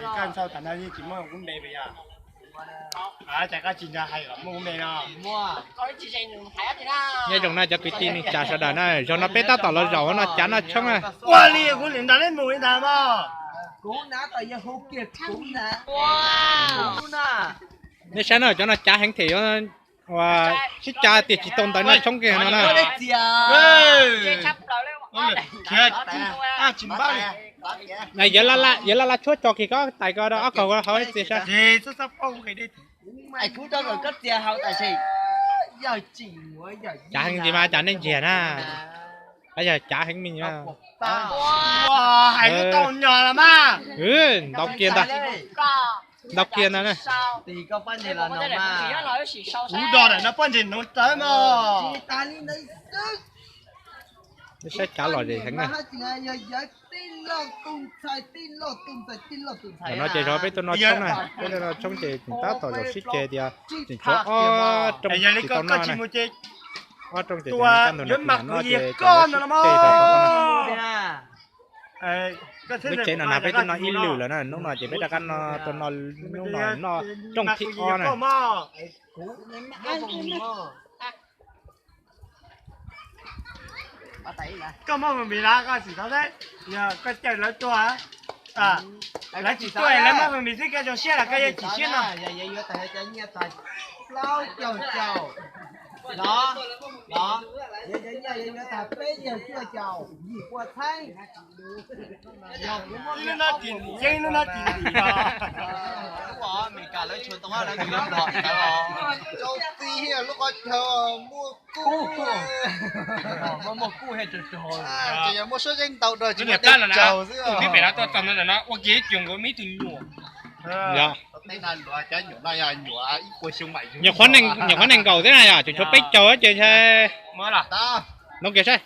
Koj ntxhau tas no yeej tsis muaj kuv npe puas yog? Cas koj tsis nco hais kom muaj kuv npe no? Nyob zoo na cov kwv tij neej tsa sawv daws na, zaum no peb tab tom los zaum noj cav noj tshoob na. Ua li kuv nim nrog neb mus li ntag mog. Nej saib no cov no cav heev thiab, sib cav tias tsis tau ntawv noj tshoob kiag no na. Yawg laj laj tshuab tso kiag koj tais ko ob kaug hauv ib txiag saib. Cav heev ntsis mas cas nej ntsiag na. Yog cav heev me. Hais lub tau nyog los mas. Ntau kiag ntag. Ntau kiag ntag na. Kuv do daim no pob ntseg no tawv mog. Saib cav lom zem heev na. Zaum no ces zov peb tuaj noj tshoob na, peb tuaj noj tshoob ces tseem tab tom zaum sib ceg tias tseem tshuav ob rooj tsis tau noj na. Ob rooj ces tua yuav mas kuv yig koj no los mog. Lub tsev no na peb twb noj ib lwm lawm na, hnub no ces peb rov qab no tua no, hnub no noj rooj thib ob na. Koj muaj fwm mis los koj sim tau thiab, yog koj caw lawv tuaj, lawv tsis tuaj lawv muaj fwm mis xwb koj zoo siab los koj yuav chim siab no. Plaub caug caum, los, los, yuav cov nyiaj yuav yuav tag peb caug cuaj caum yim pua txheeb. Ib lub no ces yeeb, ib lub no ces lis os. Ub, Amelikas lawv tshuav tau lawv tus yog nplog tawv os. Rau txij lub qhov chaw muaj kub, muaj kub, ces yog muaj suab zeej ntau rau tsis muaj dej tsaug xwb. Tus tib pem no tuaj txog ntawm no ua kiag ib cuag nkaus muaj ib tug nyuam. Nyuam qhuav nees nkaum thiab na yom, tseem tshuav peb caug ces ntshai. Noog kiag saib.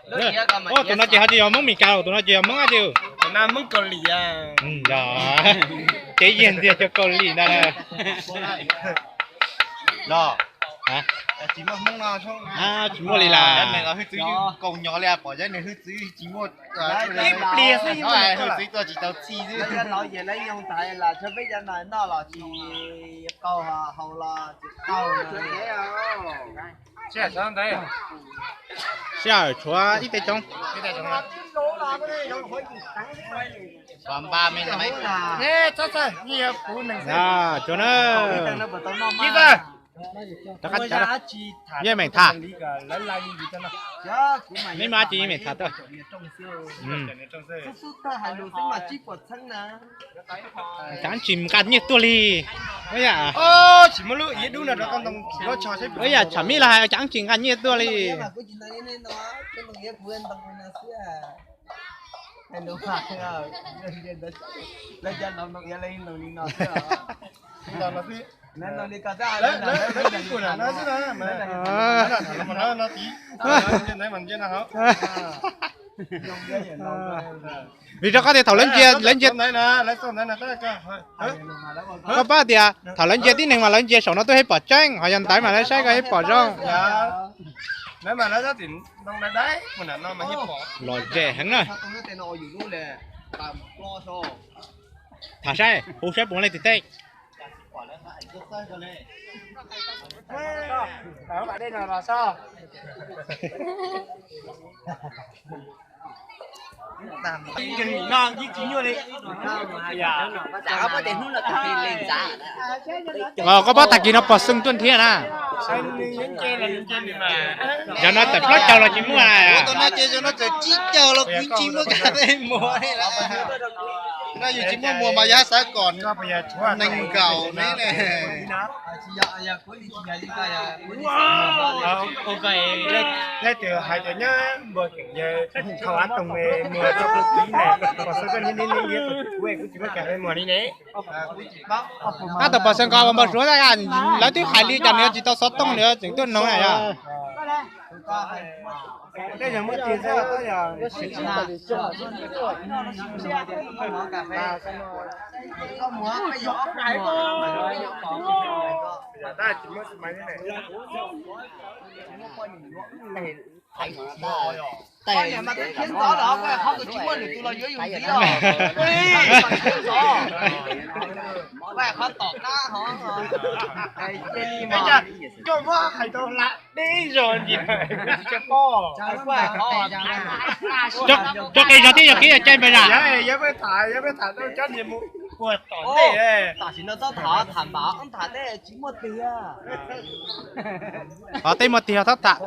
Tus no ces ho tsis yog Hmoob Mes Kas, tus no ces yog Hmoob dab tsi? Ces yog ntxiag cov Kaus Lim ntag. Tsis muaj li las. Hwj txwv kaus nyo li pom nws hwj txwv tsis muaj, hwj txwv tuaj tsis tau txhij xwb. Lawv nyoog tas las tshuav peb cov no noj los tsis qaug, haus los tsis qaug. Sij hawm tshuav ib teg tsoov. Tshuav na. Rov qab cav, yeej meem tham. Neb muaj dab tsi yeej meem tham tuaj. Cas tsis nqa nyiaj tuaj li? Ua yam tsam mib los hais cas tsis nqa nyiaj tuaj li. Vim rau qhov tias thaum lawv ntsia, lawv ntsia, koj paub tias thaum lawv ntsia tib neeg mas lawv ntsia saum no twb pom tseeb, ho yog ntawd mas lawv saib koj pom zoo. Lom zem heev na. Tham saib, hu saib puas muaj leej twg teb. Koj paub tag kis no pog Xeeb tuaj nrhiav na. Yog no tawm plaub caug los tsis muaj. Tus no ces yog no tawm tsib caug los kuv tsis muaj kas muag. No yus tsis muaj muag mas yog xav kom nees nkaum ne. Leej twg hais tias nyob npua keem yawg thauj av toog muag rau kuv txiv ne, pog Xeeb koj niaj niaj niaj kuv kuv tsis muaj kas muag li ne. Ab, tus pog Xeeb ko npau suav, lawv twb hais li cas nws tsis tau xov tooj nws tseem tuaj noog na yog. Koj niam mas tus khiav ntxov los koj qhov tus tsis muaj lwm tus los yuav yus ntxiv os. Koj qhov tom qab hov. Koj muab hais tau hla deb zog ntsis, kuv tsis tshua paub. Cov qis zog thiab yog kev yog cai npawg zam. Yog peb tham, yog peb tham tau cov niag mus puag tom ntej. Tam sim no txhob tham, tham npam tham tej tsis muaj tiag. Qhov tej muaj tiag txhob tham.